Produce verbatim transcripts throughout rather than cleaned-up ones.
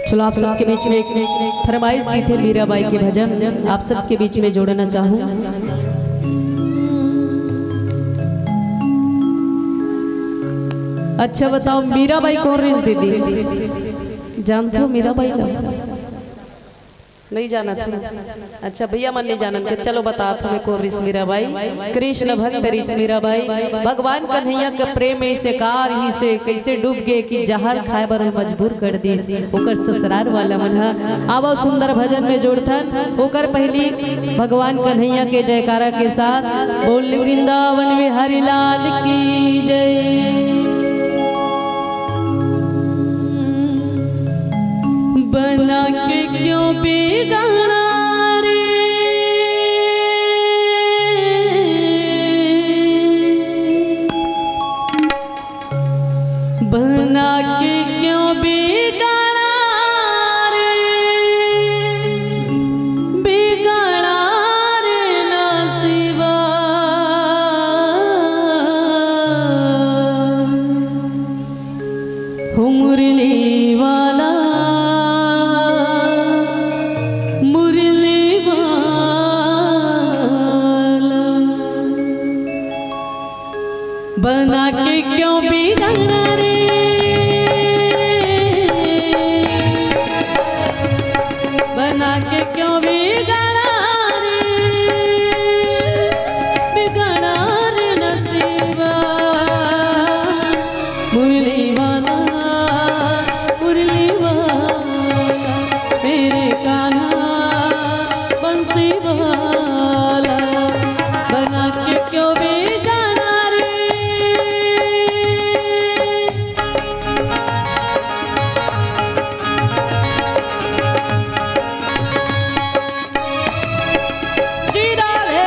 चलो, आप सबके बीच में एक फरमाइश की थी मीराबाई के भजन, आप सबके बीच में जोड़ना चाहूँ। अच्छा बताओ, मीराबाई कौन रिस दीदी? जानते हो मीराबाई ला? नहीं जाना था। अच्छा, भैया मन नहीं जानन के, चलो बता तुम्हें कौन रिस मीराबाई। कृष्ण भक्त रिस मीराबाई। भगवान कन्हैया के प्रेम में इसे कार ही से कैसे डूब गए कि जहर खाए बर मजबूर कर दीस। ओकर ससुरार वाला मन ह। आवा सुंदर भजन में जोड़थन। ओकर पहली भगवान कन्हैया के जयकारा के साथ बोल वृंदावन बिहारी लाल की जय। बना के क्यों बिगाड़ा रे, बना के क्यों बिगाड़ा रे, बिगाड़ा रे नसीबा। हो मुरली वाला, मुरली वाला, बना के क्यों बिगाड़ा रे, बना के क्यों बिगाड़ा रे, बिगाड़ा रे नसीबा। मुरली वाला, मुरली वाला, मेरे कान्हा बंसी वाला, बना के क्यों बिगाड़ा रे। श्री राधे।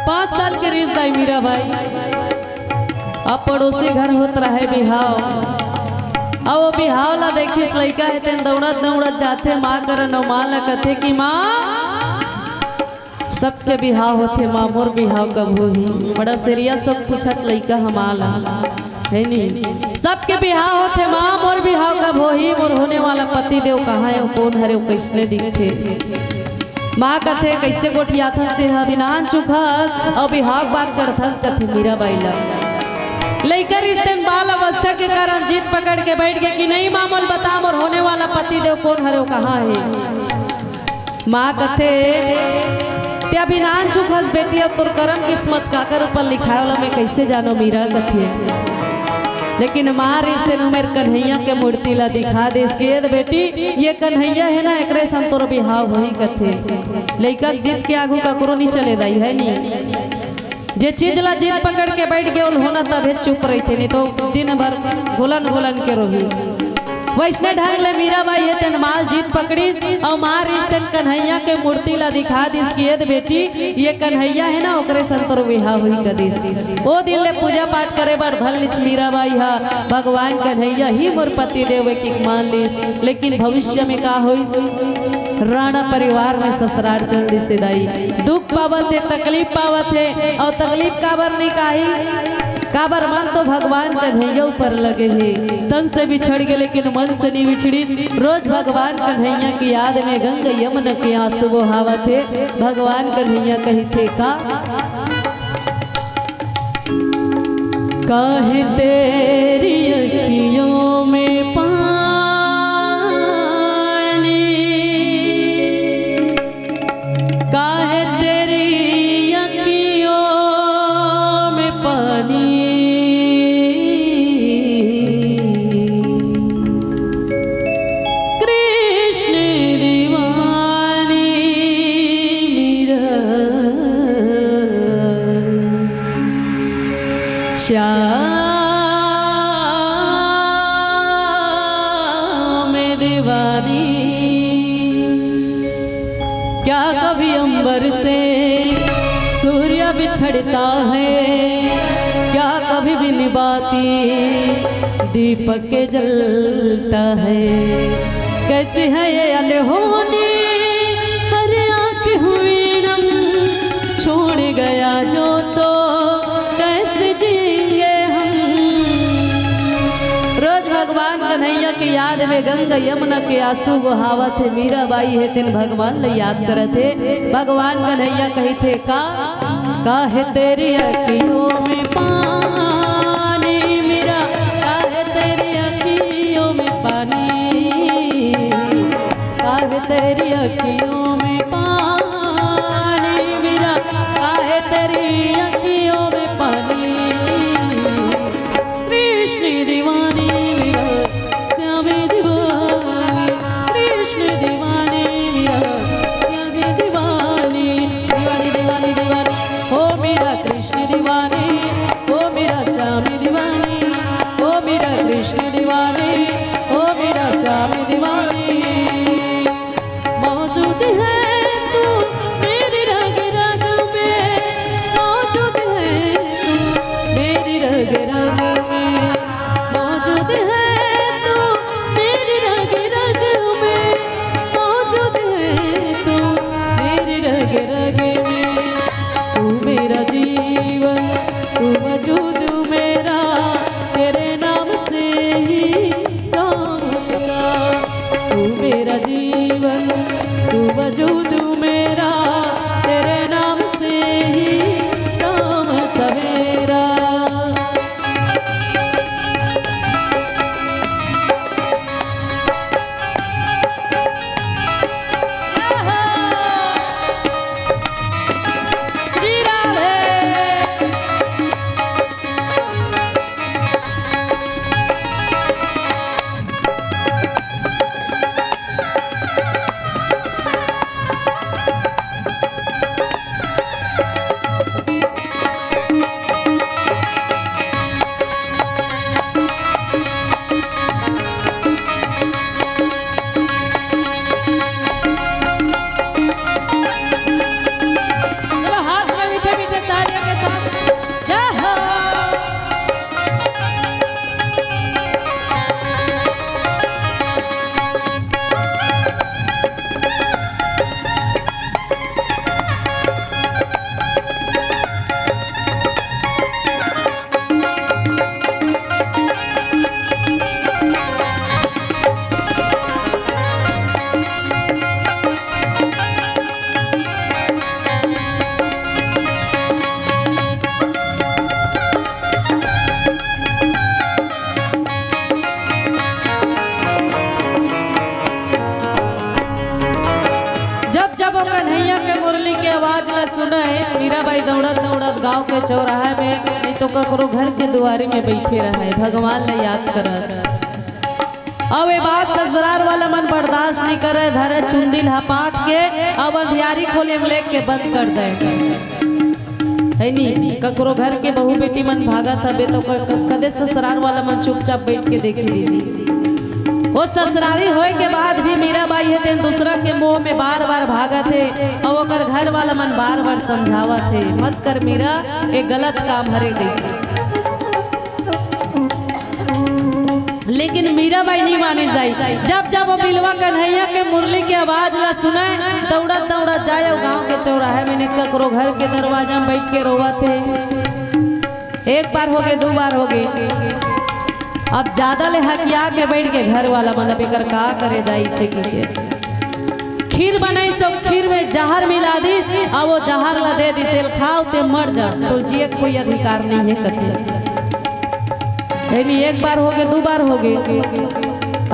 पाँच साल के रिस दाई मीरा बाई, अब पड़ोसी घर होत रहे बिहाव। अब वो बिहाव ला देखिस, लइका हे तेन दौड़त दौड़त जाथे माँ करन, अउ माँ ला कथे कि माँ, सबके बिहाव होथे माँ, मोर बिहाव कब होही? बड़ा serious सब पूछत लइका ह माँ ला, हे नी? सबके बिहाव होथे माँ, मोर बिहाव कब होही? मोर होने वाला पति देव कहाँ हे, कोन हरे, कइसने दिखथे? माँ कथे, कइसे गोठियाथस ते ह, अभी नानचुक हस अउ बिहाव बात करथस, कथे मीरा बाई ला। लइका रिस तेन बाल अवस्था के कारण जिद पकड़ के बइठ गे कि नहीं माँ, मोला बता, मोर होने वाला पति देव कोन हरे, कहाँ हे? माँ कथे, ते अभी नानचुक हस बेटी, अब तोर करम किस्मत काकर ऊपर लिखाय हे ओला मैं कइसे जानों मीरा कथे। लेकिन माँ रिस तेन मेर कन्हैया के मूर्ति ला दिखा देस कि ए दे बेटी, ये कन्हैया हे ना, एकरे संग तोर बिहाव होही कथे। लइका के जिद के आगू ककरो नी चले दाई, हे नी? जे चीज ला जिद पकड़ के बइठ गे ओला होना तभे चुप रहिथे, नी तो दिन भर घुलन घुलन के रोही। वइसने ढंग ले मीरा बाई हे तेन माँ ल जिद पकड़िस अउ माँ रिस तेन कन्हैया के मूर्ति ला दिखा दिस कि ए दे बेटी, ये कन्हैया हे ना, ओकरे संग तोर बिहाव होही कहिस। ओ दिन ले पूजा पाठ करे बर धर लिस मीरा बाई ह, भगवान कन्हैया ही मोर पति देव कहिके मान लिस। लेकिन भविष्य में का होइस? राणा परिवार में ससुरार चल दिस दाई। दुख पावत हे, तकलीफ पावत हे, अउ तकलीफ काबर नहीं काही? काबर मन तो भगवान कन्हैया ऊपर लगे हे। तन से बिछड़ गे लेकिन मन से नहीं बिछड़ी। रोज भगवान कन्हैया की याद में गंगा यमुना के आंसू बोहावत हे। भगवान कन्हैया कहिथे का? काहे तेरी अखियों में पानी दीवानी। क्या कभी अंबर से सूर्य बिछड़ता है? क्या कभी बिन बाती दीपक जलता है? कैसी है ये अनहोनी, हर आँख हुई नम, छोड़ गया जो तो कैसे जिएंगे हम? रोज भगवान कन्हैया के याद में गंगा यमुना के आंसू बहावत हे। मीराबाई हे तेन भगवान ल याद करत हे। भगवान कन्हैया कहिथे का, काहे तेरी अखियों में पानी मेरा, काहे तेरी अखियों में पानी, काहे तेरी अखियों में पानी मेरा, काहे तेरी अखियों में पानी। कृष्ण दीवानी मेरा, श्याम दीवानी, कृष्ण दीवानी मेरा, श्याम दीवानी, दीवानी, दीवानी, दीवानी, हो मेरा कृष्ण दीवानी, हो मेरा श्याम दीवानी, हो मेरा कृष्ण दीवानी, हो मेरा श्याम दीवानी। मौजूद है तू मेरी रग रग में, मौजूद है तू मेरी रग रग में, मौजूद है तू मेरी रग रग में, मौजूद है तू मेरी रग रग में। तू मेरा जीवन, तू वजूद मेरा, तेरे नाम से ही सांस का। तू मेरा जीवन, तू वजूद मेरा, तेरे नाम से ही काम सवेरा। श्री राधे। चलो, हाथ में मीठे मीठे तालियों के साथ। जय हो। जब जब वो कन्हैया के मुरली के आवाज ला सुने, मीराबाई दौड़त दौड़त गांव के चौराहा में, नहीं तो ककरो घर के दुआरी में बैठे रहे, भगवान ला याद करत। अब ये बात ससुरार वाला मन बर्दाश्त नहीं करे, धरे चुंदी ला पाट के, अब अंधियारी खोले में लेके बंद कर दे। है नी, ककरो घर के बहू बेटी मन भागत हबे तो क-, क-, कदे ससुरार वाला मन चुपचाप बैठ के देखे दीदी। वो ससुरारी होए के बाद भी मीराबाई हे तेन दूसरा के मोह में बार बार भागत हे, और ओकर घर वाला मन बार बार समझावत हे, "मत कर मीरा, ये गलत काम हरे।" देख, लेकिन मीराबाई नहीं माने जाई। जब जब वो बिलवा कन्हैया के मुरली के आवाज ला सुने, दौड़त दौड़त जाए वो गांव के चौराहे में, नहीं ककरो घर के दरवाजा में बैठ के रोवत हे। एक बार होगे, दू बार होगे, अब ज्यादा ले हकिया के बैठ के घर वाला मन, अब एकर का करे जाई से की के। खीर बनाई, सब खीर में जहर मिला दीस, अब वो जहर ला दे दीस, "एल खाव ते मर जा, तोर जिए के कोई अधिकार नहीं है," कथे। यानी एक बार होगे, दू बार होगे,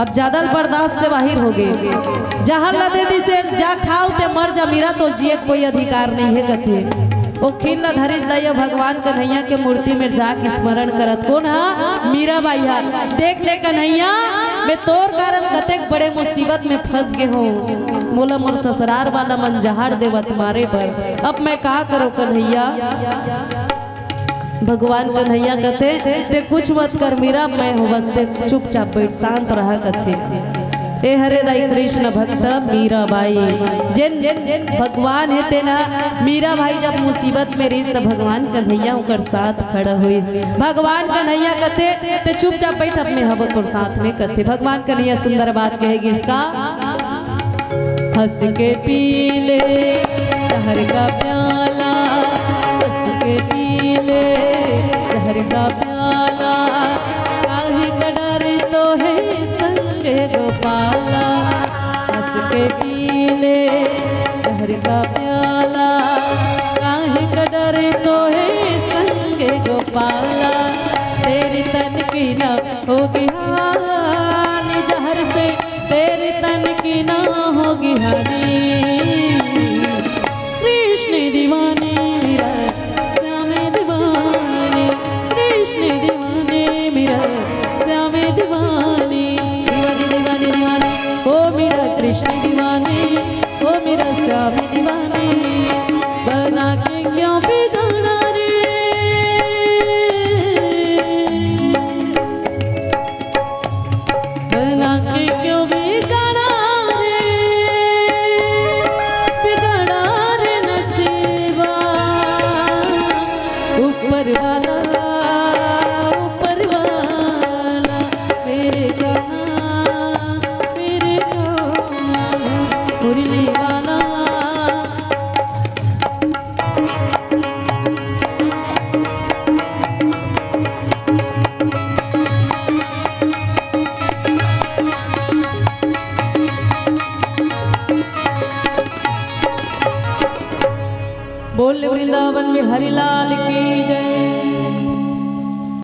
अब ज्यादा बर्दाश्त से बाहिर होगे। जहर ला दे दीस, "जा खाव ते मर जा, मीरा तोर जिए के कोई अधिकार नहीं है," कथे। ओ खीर ला धरिस दाई भगवान कन्हैया के मूर्ति में जाके स्मरण करत। कोन हा? मीराबाई हा। देख ले कन्हैया, मैं तोर कारण कतेक बड़े मुसीबत में फंस गे हों। मोला मोर ससुरार वाला मन जहाड़ देवत मारे बर। अब मैं का करों कन्हैया? भगवान कन्हैया कथे, "ते कुछ मत कर मीरा, मैं हूँ बस, ते चुपचाप बैठ, शांत रहा," कथे। ए हरे दाई कृष्ण भक्त मीराबाई, जेन भगवान हे तेन ह। मीराबाई जब मुसीबत में रहिस त भगवान कन्हैया ओकर साथ खड़ा होइस। भगवान कन्हैया कथे, "ते चुपचाप बइठ, अब मैं हवो तोर साथ में," कथे। भगवान कन्हैया सुंदर बात कहे गिस का, "हंस के पी ले जहर का प्याला, हंस के पी ले जहर का प्याला, काहे का डर तोहे संग गोपाला, हंस के पी ले जहर का प्याला, काहे का डर तोहे संग गोपाला, तेरे तन की ना होगी हानि जहर से, तेरे तन की ना होगी हानि।" कृष्ण दीवाने मीरा, श्याम दीवाने, कृष्ण दीवाने मीरा, श्याम दीवाने, दीवाने, दीवाने, दीवाने, ओ मीरा कृष्ण दीवाने, ओ मीरा श्याम दीवाने, बना के क्यों बिगाड़ा रे, बना के क्यों बिगाड़ा रे, बिगाड़ा रे नसीबा। ऊपर वाला, ऊपर वाला, मेरे कान्हा, मेरे कान्हा, मुरली वाला। बोल वृंदावन बिहारी लाल की जय।